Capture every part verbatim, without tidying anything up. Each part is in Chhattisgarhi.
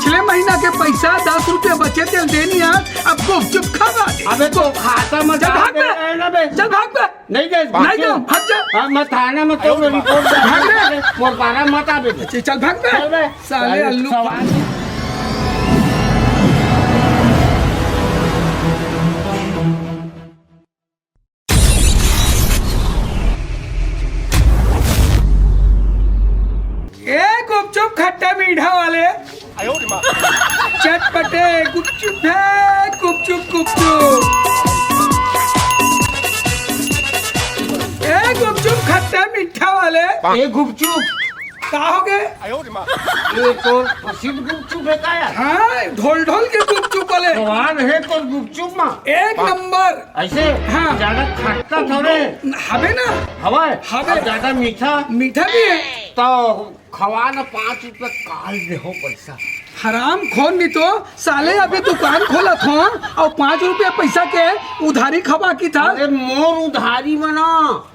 पिछले महीना के पैसा दस रुपया बचे, तेल देनी यार, अब गुपचुप खा गा दे। अबे तो खाता में चल भाग बे। ना बे। चल भाग बे। नहीं दे, नहीं दे, भाग जा। हाँ, मैं थाना में तो रिपोर्ट भाग बे। मोर पारा मत आबे। चल भाग बे। चल बे। साले अल्लू। ए गुपचुप खट्टा मीठा वाले, चटपटे गुपचुप है, गुपचुप, गुपचुप। ए गुपचुप खट्टा मीठा वाले। ए गुपचुप। का हो गे? ये तो प्रसिद्ध गुपचुप है का यार? हाँ, ढोल ढोल के गुपचुप वाले। स्वाद है तो गुपचुप मा। एक नंबर। ऐसे हाँ। ज्यादा खट्टा थोड़े। हवे ना। हवा है? हवे। और ज्यादा मीठा। मीठा भी है। तो खवा ना, पाँच रुपया काल दे हो पैसा। हराम खोर नहीं तो साले, अभी दुकान खोलत हो और पाँच रुपया पैसा के उधारी खवा की था। अरे मोर उधारी मना।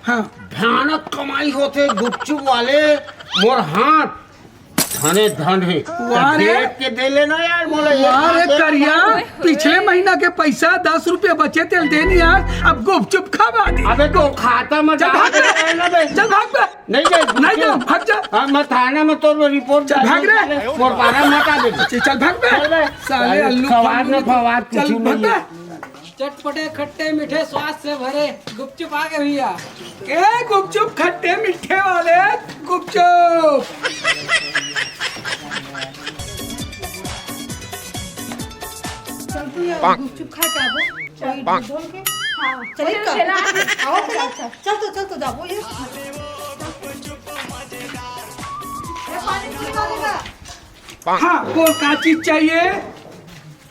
हाँ। भयानक कमाई होथे गुपचुप वाले। मोर हाथ धने धन हे। वाह रे। देख के दे लेना यार, मोला एक वाह रे हाथ दे करिया, ना। पिछले महीना के पैसा दस रुपया बचे, तेल देनी यार, अब गुपचुप खवा दे। अबे तो खाता में चल भाग बे। चल भाग बे। नहीं दे, नहीं दे, भाग जा। हाँ, मैं थाना में तोर रिपोर्ट चल भाग रे। मोर पारा मत आबे। चल भाग बे। चल बे। साले अल्लू खवाद ना खवाद, चल कुछ भाग नहीं। बे। चटपटे खट्टे मीठे स्वाद से भरे गुपचुप आ गए भैया। ए गुपचुप खट्टे मीठे वाले गुपचुप। चल तू यार गुपचुप खा के आबो। ढोल के। हाँ। चल का। आओ चल। चल तो, चल तो जाबो ये। हाँ, बोल का चीज चाहिए?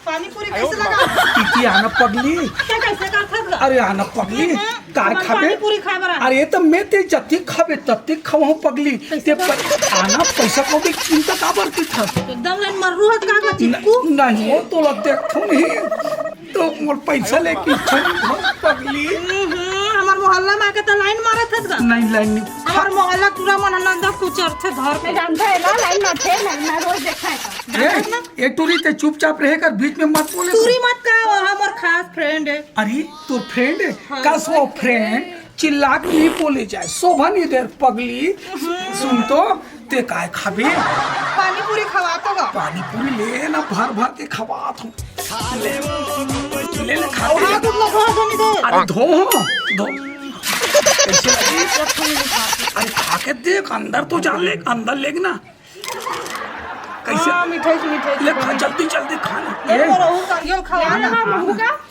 पानी पूरी कैसे लगा? इति आना पगली। क्या कैसे का खा? अरे आना पगली, हम्म, काय खाबे? पानी पूरी खाए बर आना। अरे त मैं ते जति खाबे तति खवाहूं पगली। ते पर आना पैसा को भी चिंता काबर की था? एकदम लाइन मर्रू हत का चिपकू? नहीं, वो तो लग देखथो नहीं। तो मोर पैसा लेके इच्छा नहीं बहुत पगली। हम्म, हमार मोहल्ला में आके तो लाइन मारत हत का? नहीं, लाइन नहीं। हमार मोहल्ला पूरा मन नंदा कुचर थे धर के। जानता है ना, लाइन मारते हैं, मैं रोज देखा है। ए, ए टूरी, ते चुपचाप रहे कर, बीच में मत बोले। टूरी मत कहा, वो हमर खास फ्रेंड है। अरे, तोर फ्रेंड है? हाँ। कस वो फ्रेंड? चिल्ला के नहीं बोले जाए, शोभा नहीं दे पगली। सुन तो, ते काय खाबे? पानी पूरी खवा तो गा। पानी पूरी ले ना, भर भर के खवात हूँ। ले, ले, खा ले। हाथ उतना धो, धो नहीं दे। अरे धो, धो। कैसे लगी? अरे खा के देख, अंदर तो जा ले, अंदर लेग ना। कैसे? हाँ, मिठाई से मिठाई से ले खा, मिठाई। जल्दी, जल्दी खा ना। ये ए। तो रहू संगे खवा ना। हाँ, हाँ,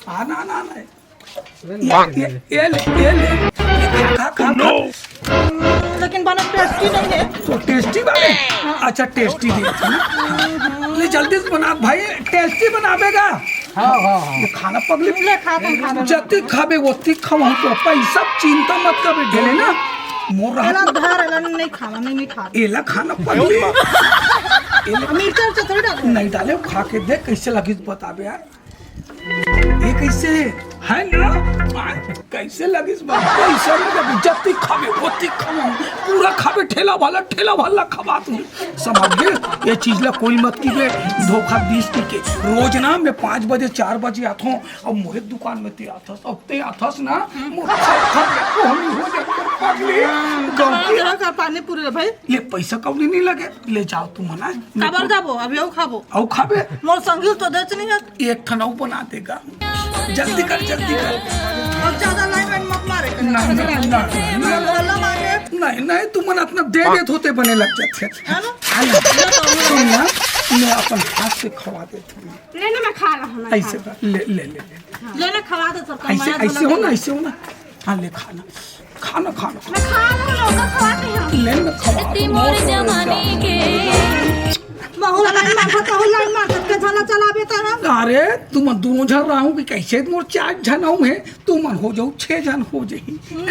हाँ। ना, ना, ना। ये, ये, ये ले, ये ले। ये खा, खा, खा, खा। हम्म, लेकिन बना टेस्टी नहीं है। तो टेस्टी बने? अच्छा, टेस्टी दे। ले जल्दी से बना भाई, टेस्टी बनावेगा। हाँ, हाँ, हाँ। ये खाना पगली। ले खा, तुम खा लो। जति खाबे, ओति खवाहूं तो पैसा चिंता मत करबे, ढेले ना। मोर रहा एला धर, एला नहीं खावा, नहीं, नहीं खा। एला खाना पगली। एला मिर्चा उर्चा थोड़ी डालो। नहीं डाले, खा के देख कैसे लगिस बताबे यार। ये कैसे है? है ना? आय, कैसे लगिस बा? पैसा नहीं लगे, जति खाबे, ओति खवाहूं। पूरा खाबे, ठेला वाला, ठेला वाला खवात हूं। समझ गे? ये चीज ला कोई मत कीबे, धोखा दीस की के। रोज ना मैं पाँच बजे, चार बजे आथों, अब मोरे दुकान में ते आथस, अब ते आथस ना, मोर खा, खा के कोहनी हो जाए, पगली। हाँ, गलती। कहाँ का पानी पूरी रे भाई? ले पैसा कौड़ी नहीं लगे, ले जाओ तुम ना। काबर जाबो, अभी अउ खाबो। अउ खाबे? मोर संगील तो देच नहीं है। एक ठन अउ बना देगा। जल्दी कर, जल्दी कर। अब ज्यादा लाइन वाइन मत मारे कर। नहीं, नहीं, नहीं, नहीं। मोहल्ला मारे। नहीं, नहीं, तुमन अतना दे देत होते बने लग जाते। है ना? है ना? सुन ना, मैं अपन हाथ से खवा देता हूँ। ले ना, मैं खा रहा हूँ, मैं ऐसे खा कर, ले, ले, ले, ले। ले ना, खवा दे सबका, ऐसे, माया ऐसे हो ना, ऐसे हो ना। हाँ, ले खाना, खाना, खाना। मैं खा रहा हूँ, लोग खवाते हैं। ले ना, खवा दे। मोर जमाने के। बहुत लाइन मारता, बहुत लाइन मारता, के झला चला बेटा हम। अरे, तुम दोनों झन रहू कि कैसे मोर चार झन हूँ है, तुमन हो जाऊ, छह झन हो जाही। हम्म,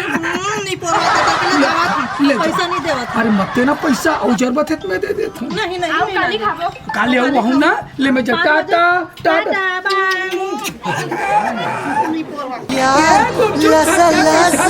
नहीं पोरवा तो, तो ले, जावा था। ले जा। पैसा नहीं देवा था। अरे, मत देना पैसा, और जरूरत है तो मैं दे देता हूँ। नहीं, नहीं, आओ, नहीं, काली नहीं। खाबो। काली आओ, वहू ना, ले मैं जा, टाटा, टाटा। टाटा, बाय। प्यार लसा लसा।